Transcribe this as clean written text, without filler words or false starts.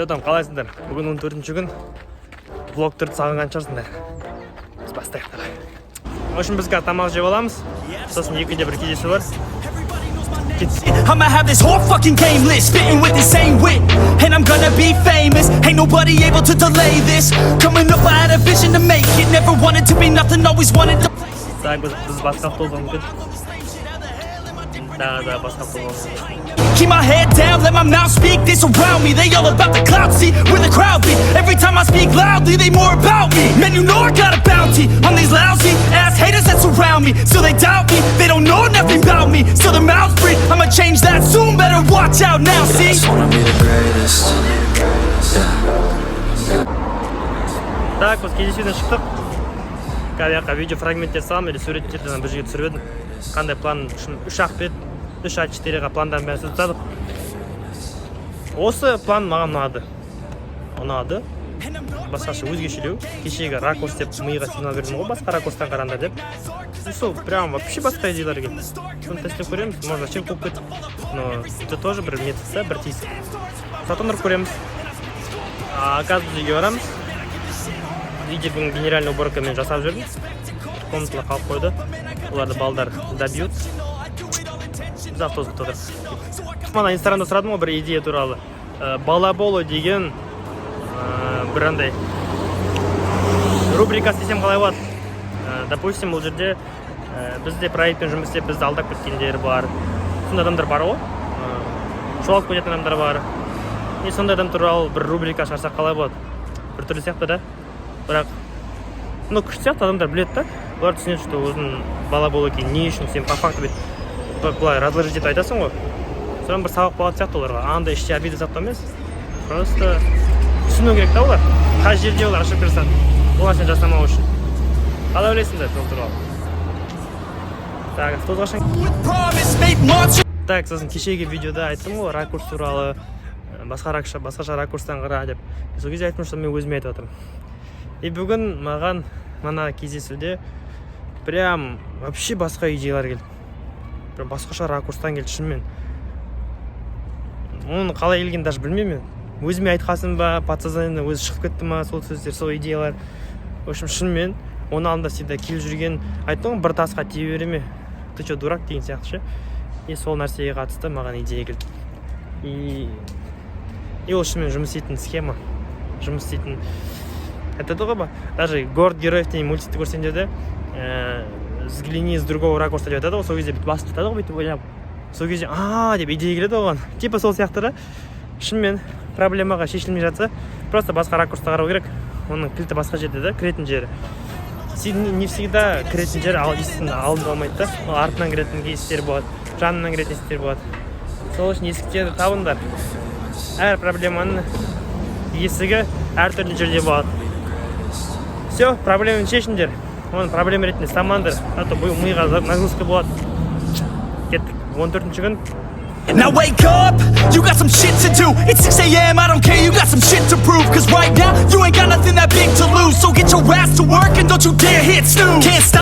Че там, қалайсыңдар? Бүгін 14 күн. Влогтарды сағынған шығарсыңдар. Біз бастайық, давай. В общем, біз қазір тамақ жеп аламыз. Сосын 2-де бір кездесу бар. Кеттік. I'ma have this whole fucking game list, spitting with the same wit, and I'm gonna be famous. Ain't nobody able to delay this. Coming up, I had a vision to make it. Never wanted to be nothing, always wanted to. Так, біз басқа автобусқа мініп кеттік. Да, басқа автобусқа мініп. Keep my head down, let my mouth speak. They surround me, they all about the clout. See where the crowd be. Every time I speak loudly, they more about me. Man, you know I got a bounty on these lousy ass haters that surround me. Still they doubt me, they don't know nothing about me. Still their mouths free. I'ma change that soon. Better watch out now. I See. just wanna be the greatest. Yeah. Так, біз кездесуден шықтық. Қазір жаққа видео фрагменттер саламын или суреттерді бір жерге түсіріп едім. Қандай план үшін, үш ақ бет, үш А4-ға пландардың бәрін түсіріп тастадық. Осы план маған ұнады. Ұнады. Басқаша, өзгешелеу. Кешегі ракурс деп миға сигнал бердім ғой, басқа ракурстан қараңдар деп. И сол прям вообще басқа идеялар келді. Соны тесттеп көреміз, может, вообще қуып кетіп. Но это тоже бір метод та, бір тесік. Зато ұрып көреміз. А қазір біз үйге барамыз. Үйде бүгін генеральный уборка мен жасап жүрдім. Комнаталар қалып қойды. Оларды балдар добьют. Біз автобус күтіп отырмыз. Мана Инстаграмда сұрадым ғой бір идея туралы. Балаболо деген бір андай рубрика істесем қалай болады? Допустим, бұл жерде бізде проектпен жұмыс істеп, бізді алдап кеткендер бар. Сондай адамдар бар ғой. Жоғалып кететін адамдар бар. И сондай адам туралы бір рубрика шығарсақ қалай болады? Біртүрлі сияқты да. Бірақ, ну, күшті сияқты, адамдар біледі да, олар түсінеді, что өзің бала болу екен, не үшін сен по факту бүйтіп былай разложить етіп айтасың ғой. Содан бір сабақ болатын сияқты оларға. Андай іште обида сақтау емес, просто түсіну керек та, олар қай жерде олар ошибка жасады, ол нәрсені жасамау үшін. Қалай ойлайсыңдар сол туралы? Так, автобус қашан? With promise, made monsters. Так, сосын кешегі видеода айттым ғой ракурс туралы, басқа басқаша ракурстан қара деп. Сол кезде айттым, что мен өзіме айтып жатырмын. И бүгін маған мына кездесуде прям вообще басқа идеялар келді, прям басқаша ракурстан келді. Шынымен, оның қалай келгенін даже білмеймін мен. Өзіме айтқасын ба, подсознательно өзі шығып кетті ма сол сөздер, сол идеялар. В общем, шынымен, оның алдында всегда келіп жүрген, айттым ғой, бір тасқа тие бере ме, ты че, дурак деген сияқты ше. И сол нәрсеге қатысты маған идея келді. И ол шынымен жұмыс істейтін схема, жұмыс істейтін. Айтады ғой, даже «Город героев» деген мультикті көрсеңдер де, «Взгляни с другого ракурса» деп айтады ғой. Сол кезде бүйтіп басып жатады ғой, бүйтіп ойлап, сол кезде «а» деп идея келеді оған. Типа сол сияқты да. Шынымен, проблемаға шешілмей жатса, просто басқа ракурста қарау керек. Оның кілті басқа жерде да, кіретін жері. Не всегда кіретін жер ал есіктің алдында болмайды да, ол артынан кіретін есіктер болады, жанынан кіретін есіктер болады. Сол үшін есіктерді табыңдар. Әр проблеманың есігі әртүрлі жерде болады. Все, проблеманы шешіңдер, оны проблема ретінде ұстамаңдар, а то бұл миға нагрузка болады. Кеттік, 14 күн. Now wake up, you got some shit to do. It's 6 a.m., I don't care, you got some shit to prove. 'Cause right now, you ain't got nothing that big to lose. So get your ass to work and don't you dare hit snooze. Can't stop.